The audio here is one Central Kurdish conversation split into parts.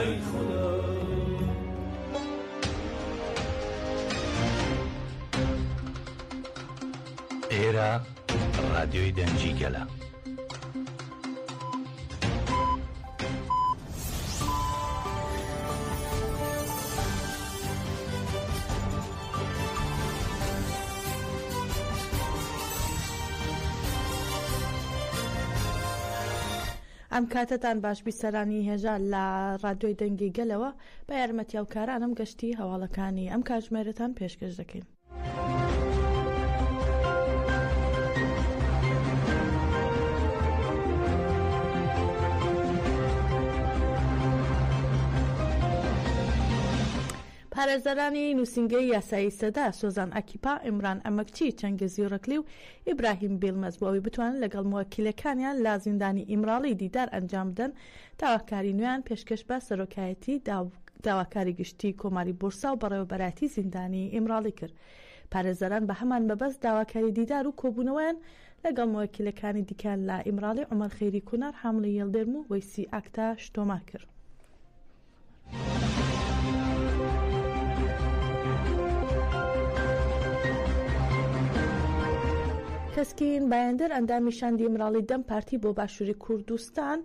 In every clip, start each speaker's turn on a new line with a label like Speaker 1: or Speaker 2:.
Speaker 1: ئەی خودا.
Speaker 2: ئێرە ڕادیۆی دەنگی گەلە.
Speaker 3: ئەم کاتەتان باش بیسەرانی هێژا لە ڕادیۆی دەنگی گەلەوە بە یارمەتی هاوکارانم گەشتی هەواڵەکانی ئەم کاتژمێرەتان پێشکەش دەکەین. پارێزەرانی نووسینگەی یاسایی سەدا، سۆزان ئەکیپا، ئیمران ئەمەکچی، چەنگیز یوڕەکلی و ئیبراهیم بیڵمەز بۆ ئەوەی بتوانن لەگەڵ موەکیلەکانیان لە زیندانی ئیمراڵی دیدار ئەنجام بدەن، داواکاری نوێیان پێشکەش بە سەرۆکایەتی داواکاری گشتی کۆماری بورسا و بەڕێوەبەرایەتی زیندانی ئیمراڵی کرد. پارێزەران بە هەمان مەبەست داواکاری دیدار و کۆبوونەوەیان لەگەڵ موەکیلەکانی دیکەیان لە ئیمراڵی عومەر خەیری کونار، حاملی یڵدرم و وەیسی ئاکتاش تۆمار کرد. کەسکین بایندر ئەندامی شاندی ئیمراڵی دەم پارتی بۆ باشووری کوردستان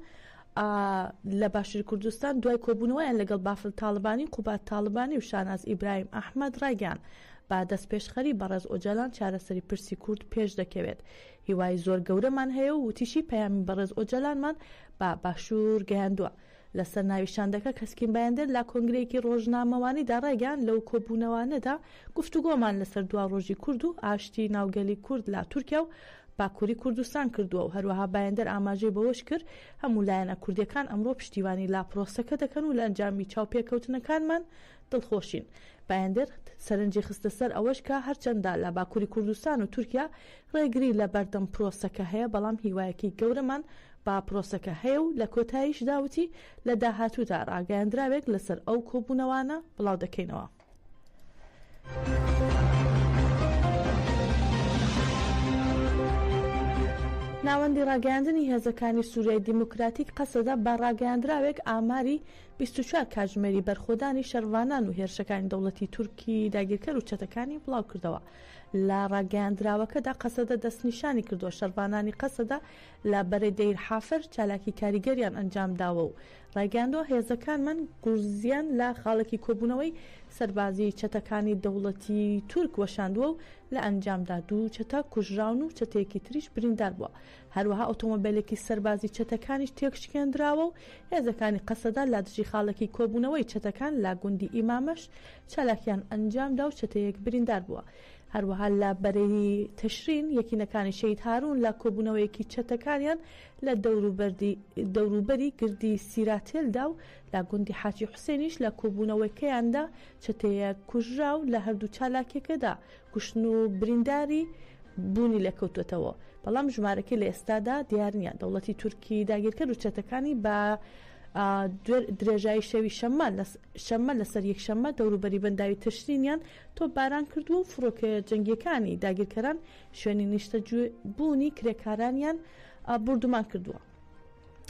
Speaker 3: لە باشووری کوردستان دوای کۆبوونەوەیان لەگەڵ بافل تاڵەبانی، قوباد تاڵەبانی و شاناز ئیبراهیم ئەحمەد ڕایگەیاند، بە دەستپێشخەری بەڕێز ئۆجالان چارەسەری پرسی کورد پێش دەکەوێت. هیوای زۆر گەورەمان هەیە و وتیشی پەیامی بەڕێز ئۆجالانمان بە باشوور گەیاندووە. لەسەر ناوی شاندەکە کەسکین بایندر لە کۆنگرەیەکی ڕۆژنامەوانیدا ڕایگەیاند لەو کۆبوونەوانەدا گفتوگۆمان لەسەر دواڕۆژی کورد و ئاشتی ناو گەلی کورد لە تورکیا و باکوری کوردستان کردووە و هەروەها بایندەر ئاماژەی بەوەش کرد هەموو لایەنە کوردیەکان ئەمڕۆ پشتیوانی لە پرۆسەکە دەکەن و لە ئەنجامی چاوپێکەوتنەکانمان دڵخۆشین. بایندر سەرنجی خستە سەر ئەوەش کە هەرچەندە لە باکوری کوردستان و تورکیا ڕێگری لە بەردەم پرۆسەکە هەیە بەڵام هیوایەکی گەورەمان بە پرۆسەکە هەیە و لە کۆتاییشدا وتی لە داهاتوودا ڕاگەیاندراوێک لەسەر ئەو کۆبوونەوانە بڵاودەکەینەوە. ناوەندی ڕاگەیاندنی هێزەکانی سوریای دیموکراتیک قەسەدە بە ڕاگەیاندراوێک ئاماری 24 کاتژمێری بەرخۆدانی شەڕڤانان و هێرشەکانی دەوڵەتی تورکی داگیرکەر و چەتەکانی بڵاوکردەوە. لە ڕاگەیاندراوەکەدا قەسەدە دەستنیشانی کردووە شەڕڤانانی قەسەدە لە بەرەی دەیر حافر چالاکی کاریگەریان ئەنجامداوە و ڕایگەیاندووە، هێزەکانمان گورزیان لە خاڵێکی کۆبوونەوەی سەربازیی چەتەکانی دەوڵەتی تورک وەشاندووە و لە ئەنجامدا دوو چەتە کوژراون و چەتەیەکی تریش بریندار بووە. هەروەها ئۆتۆمۆبێلێکی سەربازی چەتەکانیش تێکشکێندراوە و هێزەکانی قەسەدە لە دژی خاڵێکی کۆبوونەوەی چەتەکان لە گوندی ئیمامەش چالاکیان ئەنجامدا و چەتەیەک بریندار بووە. هەروەها لە بەرەی تشرین یەکینەکانی شەهید هارون لە کۆبوونەوەیەکی چەتەکانیان لە دەوروبەری گردی سیراتێلدا و لە گوندی حاجی حوسێنیش لە کۆبوونەوەکەیاندا چەتەیەک کوژرا و لە هەردوو چالاکیەکەدا کوشتن و برینداری بوونی لێکەوتووەتەوە، بەڵام ژمارەکەی لە ئێستادا دیار نییە. دەوڵەتی تورکی داگیرکەر و چەتەکانی بە درێژایی شەوی شەممە لەسەر یەکشەممە دەوروبەری بەنداوی تشرینیان تۆپباران کردووە و فڕۆکە جەنگییەکانی داگیرکەران شوێنی نیشتەجێبوونی کرێکارانیان بوردومان کردووە.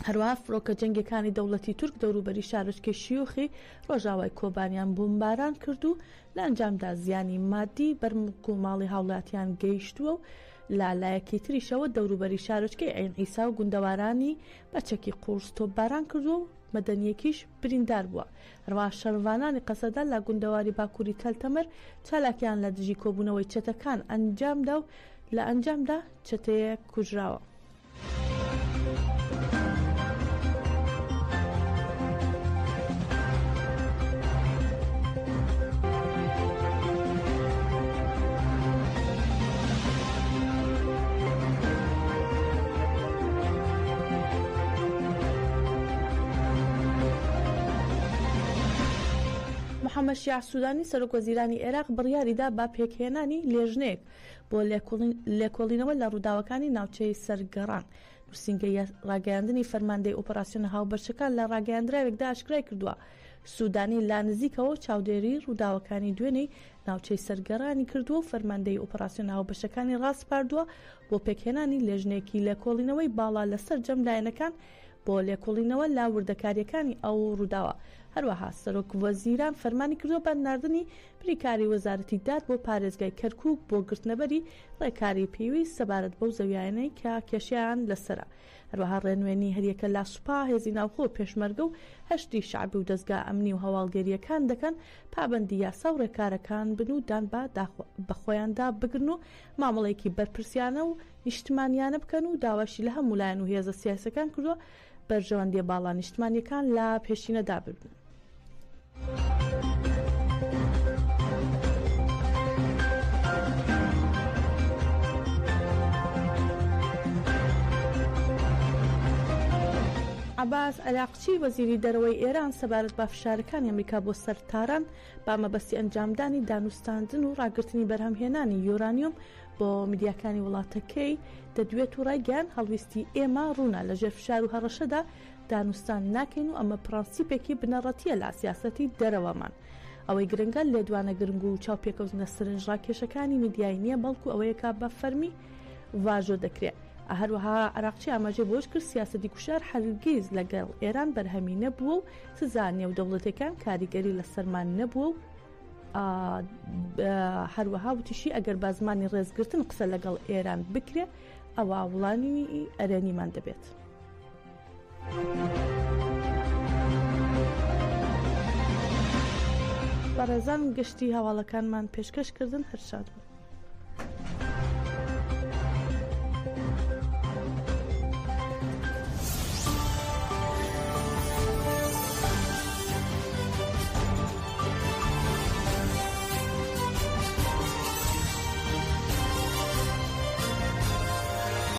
Speaker 3: هەروەها فڕۆکە جەنگیەکانی دەوڵەتی تورک دەوروبەری شارۆچکەی شیوخی ڕۆژاوای کۆبانیان بۆمباران کرد و لە ئەنجامدا زیانی مادی بەر موڵک و ماڵی هاوڵاتیان گەیشتووە و لە لایەکی تریشەوە دەوروبەری شارۆچکەی عەین عیسا و گوندەوارانی بە چەکی قورس تۆپباران کردووە و مەدەنییەکیش بریندار بووە. هەروەها شەڕڤانانی قەسەدە لە گوندەواری باکووری تەل تەمر چالاکیان لە دژی کۆبوونەوەی چەتەکان ئەنجامدا و لە ئەنجامدا چەتەیەک کوژراوە. محەممەد شیاع سوودانی سەرۆکوەزیرانی عێراق بڕیاریدا بە پێکهێنانی لێژنەیەک بۆ لێکۆڵینەوە لە ڕووداوەکانی ناوچەی سەرگەڕان. نووسینگەی ڕاگەیاندنی فەرماندەی ئۆپەراسیۆنە هاوبەشەکان لە ڕاگەیاندراوێکدا ئاشکرای کردووە، سوودانی لە نزیکەوە چاودێری ڕووداوەکانی دوێنێی ناوچەی سەرگەڕانی کردووە و فەرماندەیی ئۆپەراسیۆنە هاوبەشەکانی ڕاسپاردووە بۆ پێکهێنانی لێژنەیەکی لێکۆڵینەوەی باڵا لە سەرجەم لایەنەکان بۆ لێکۆڵینەوە لە وردەکارییەکانی ئەو ڕووداوە. هەروەها سەرۆک وەزیران فەرمانی کردووە بە ناردنی بریکاری وەزارەتی داد بۆ پارێزگای کەرکوک بۆ گرتنەبەری ڕێکاری پێویست سەبارەت بەو زەویانەی کە کێشەیان لەسەرە. هەروەها ڕێنوێنی هەریەکە لە سوپا، هێزی ناوخۆ، پێشمەرگە و حەشدی شەعبی و دەزگا ئەمنی و هەواڵگێرییەکان دەکەن پابەندی یاسا و ڕێکارەکان بن و دان بە بەخۆیاندا بگرن و مامەڵەیەکی بەرپرسیانە و نیشتمانیانە بکەن و داواشی لە هەموو لایەن و هێزە سیاسیەکان کردووە بەرژەوەندیە باڵا نیشتمانیەکان لە پێشینەدا ببن. عەباس عێراقچی وەزیری دەرەوەی ئێران سەبارەت بە فشارەکانی ئەمریکا بۆ سەر تاران بە مەبەستی ئەنجامدانی دانوستاندن و ڕاگرتنی بەرهەمهێنانی یۆرانیۆم بۆ میدیاکانی وڵاتەکەی دەدوێت و ڕایگەیاند، هەڵویستی ئێمە ڕوونە، لەژێر فشار و هەڕەشەدا دانوستان ناکەین و ئەمە پڕەنسیپێکی بنەڕەتییە لە سیاسەتی دەرەوەمان. ئەوەی گرنگە لێدوانە گرنگ و چاوپێکەوتنە سەرنجڕاکێشەکانی میدیایی نییە، بەڵکو ئەوەیە کە بە فەرمی ڤاژۆ دەکرێ. هەروەها عەراقچی ئاماژەی بەوەش کرد، سیاسەتی گوشار هەرگیز لەگەڵ ئێران بەرهەمی نەبووە و سزا نێودەوڵەتییەکان کاریگەری لەسەرمان نەبووە و هەروەها وتیشی ئەگەر بە زمانی ڕێزگرتن قسە لەگەڵ ئێران بکرێ ئەوا وڵامی ئەرێنیمان دەبێت. بەڕێزان گشتی هەواڵەکانمان پێشکەش کردن هەر شاد بن.